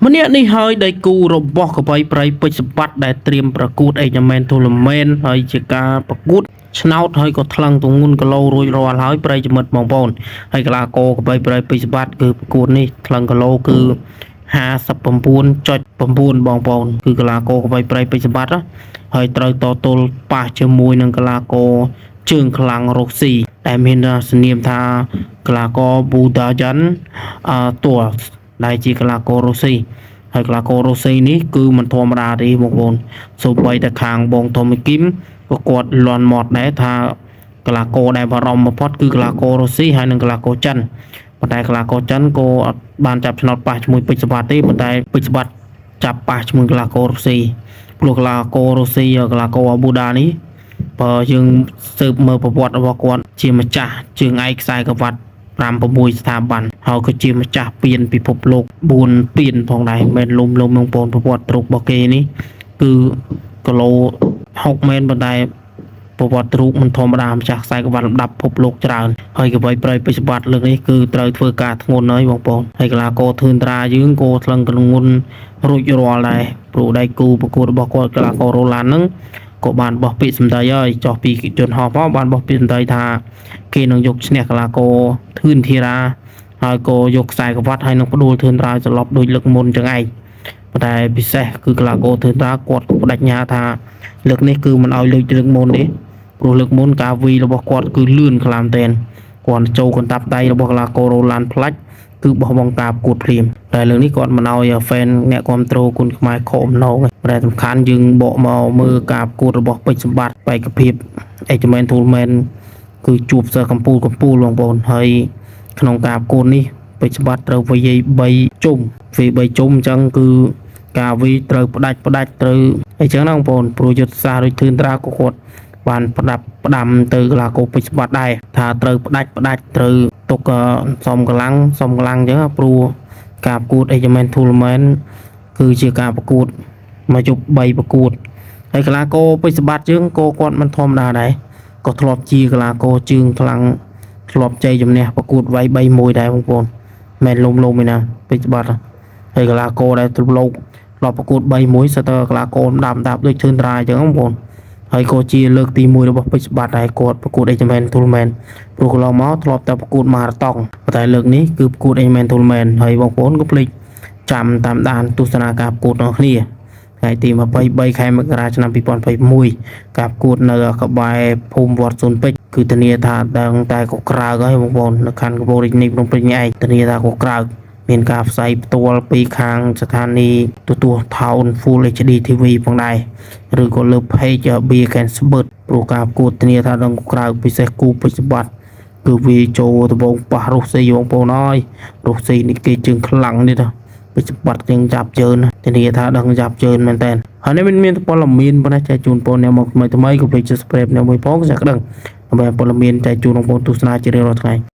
ម្នាក់នេះហើយដៃគូរបស់កវីប្រៃពេជ្រសម្បត្តិដែលត្រៀមប្រកួតអេយ៉ាមែនទូឡាមែនហើយជាការប្រកួតឆ្នោតហើយក៏ថ្លឹងទងន់គីឡូរួចរាល់ហើយប្រិយមិត្តបងប្អូនហើយកីឡាករកវីប្រៃពេជ្រសម្បត្តិគឺប្រកួតនេះថ្លឹងគីឡូគឺ59.9បងប្អូនគឺកីឡាករកវីប្រៃពេជ្រសម្បត្តិណាហើយត្រូវតទល់ប៉ះជាមួយនឹងកីឡាករជើងខ្លាំងរុស្ស៊ីដែលមានសនាមថាកីឡាករប៊ូដាយ៉ាន់អឺតួដែលជាកីឡាកររុស្ស៊ីហើយកីឡាកររុស្ស៊ីនេះគឺមិនធម្មតាទេបងប្អូនសូម្បីតែខាងបងថូមីគីមក៏គាត់លន់មាត់ដែរថាកីឡាករដែលបារម្ភបំផុតគឺកីឡាកររុស្ស៊ីហើយនិងកីឡាករចិនប៉ុន្តែកីឡាករចិនក៏អត់បានចាប់ឆ្នោតប៉ះជាមួយពេជ្រសម្បត្តិទេប៉ុន្តែពេជ្រសម្បត្តិចាប់ប៉ះជាមួយកីឡាកររុស្ស៊ីព្រោះកីឡាកររុស្ស៊ីកីឡាករអាប៊ូដានេះបើយើងស៊ើបមើលប្រវត្តិរបស់គាត់ជាម្ចាស់ជើងឯកខ្សែក្រវ៉ាត់5 6ស្ថាប័នហើយក៏ជាម្ចាស់ពានពិភពលោក4ពានផងដែរមិនលុំលុំបងប្អូនប្រវត្តិទ្រូករបស់គេនេះគឺគីឡូ6មែនប៉ុន្តែប្រវត្តិទ្រូកមិនធម្មតាម្ចាស់ខ្សែក្រវ៉ាត់លំដាប់ពិភពលោកច្រើនហើយកវីប្រៃពេជ្រសម្បត្តិលើកនេះគឺត្រូវធ្វើការធ្ងន់ហើយបងប្អូនហើយកីឡាករធឿនត្រាយើងក៏ថ្លឹងកងុនរួចរាល់ដែរព្រោះដៃគូប្រកួតរបស់គាត់កីឡាកររ៉ូឡានហ្នឹងក៏បានបោះពាក្យសម្ដីហើយចោះពីយន្តហោះផងបានបោះពាក្យសម្ដីថាគេនឹងយកឈ្នះកីឡាករធឿនធីរាហើយក៏យកខ្សែក្រវ៉ាត់ហើយនឹងផ្ដួលធឿនត្រាត្រឡប់ដូចលើកមុនចឹងឯងប៉ុន្តែពិសេសគឺកីឡាករធឿនត្រាគាត់ក៏បដិញ្ញាថាលើកនេះគឺមិនឲ្យលើកលើកមុនទេព្រោះលើកមុនការវីរបស់គាត់គឺលឿនខ្លាំងមែនទែនគាត់ចូលកន្តាប់ដៃរបស់កីឡាកររ៉ូឡានផ្លាច់គឺបោះបង់ការប្រកួតភ្លាមតែលើកនេះគាត់មិនឲ្យ fan អ្នកគ្រប់គ្រងគុណខ្មែរខកអំណងទេតែសំខាន់យើងបកមកមើលការប្រកួតរបស់ពេជ្រសម្បត្តិបេក្ខភាពអេចមែនទូលមែនគឺជួបសិស្សកម្ពុជាកម្ពុជាបងប្អូនហើយក្នុងការប្រកួតនេះពេជ្រសម្បត្តិត្រូវវាយ3ជុំវាយ3ជុំអញ្ចឹងគឺការវីត្រូវផ្ដាច់ផ្ដាច់ត្រូវអញ្ចឹងណាបងប្អូនព្រោះយុទ្ធសាស្ត្រដូចធឿនត្រាក៏គាត់បានផ្ដាប់ផ្ដាំទៅកីឡាករពេជ្រសម្បត្តិដែរថាត្រូវផ្ដាច់ផ្ដាច់ត្រូវទុកសំកម្លាំងសំកម្លាំងអញ្ចឹងព្រោះការប្រកួត Ageman Tournament គឺជាការប្រកួតមកជប់3ប្រកួតហើយកីឡាករពេជ្រសម្បត្តិយើងក៏គាត់មិនធម្មតាដែរក៏ធ្លាប់ជាកីឡាករជើងខ្លាំងធ្លាប់ជ័យជំនះប្រកួតវាយ3-1ដែរបងប្អូនមិនលំលំឯណាពេជ្រសម្បត្តិហើយកីឡាករដែលទ្រលោកធ្លាប់ប្រកួត3-1សិតតែកីឡាករដាំដាប់ដូចធឿនត្រាអញ្ចឹងបងប្អូនហើយក៏ជាលើកទី1របស់ពេជ្រសម្បត្តិដែរគាត់ប្រកួត Ageman Tournament ព្រោះកន្លងមកធ្លាប់តែប្រកួតម៉ារ៉ាតុងប៉ុន្តែលើកនេះគឺប្រកួត Ageman Tournament ហើយបងប្អូនកុំភ្លេចចាំតាមដានទស្សនាការប្រកួតរបស់គ្នាថ្ងៃទី23ខែមករាឆ្នាំ2021ការប្រកួតនៅក្បែរភូមិវត្តសូនពេជ្រគឺធានាថាដឹងតែក៏ក្រើកហើយបងប្អូននៅខណ្ឌកំពូលរាជធានីភ្នំពេញឯងធានាថាក៏ក្រើកមានការផ្សាយផ្ទាល់ពីខាងស្ថានីយ៍ទូទស្សន៍ Town Full HD TV ផងដែរឬក៏លើ page Beer Can Sport ព្រោះការប្រកួតធានាថាដឹងក្រៅពិសេសគូពេជ្រសម្បត្តិគឺវាចូលដំបងប៉ះរុស្ស៊ីបងប្អូនអើយរុស្ស៊ីនេះគេជើងខ្លាំងនេះណាពេជ្រសម្បត្តិជាងចាប់ជើងធានាថាដឹងចាប់ជើងមែនតើហើយនេះមានព័ត៌មានប៉ុណ្ណេះចែកជូនបងអ្នកមកថ្មីថ្មីកុំភ្លេច Subscribe អ្នកមួយផងចាក់ដឹងដើម្បីព័ត៌មានចែកជូនបងប្អូនទស្សនាជារៀងរាល់ថ្ងៃ។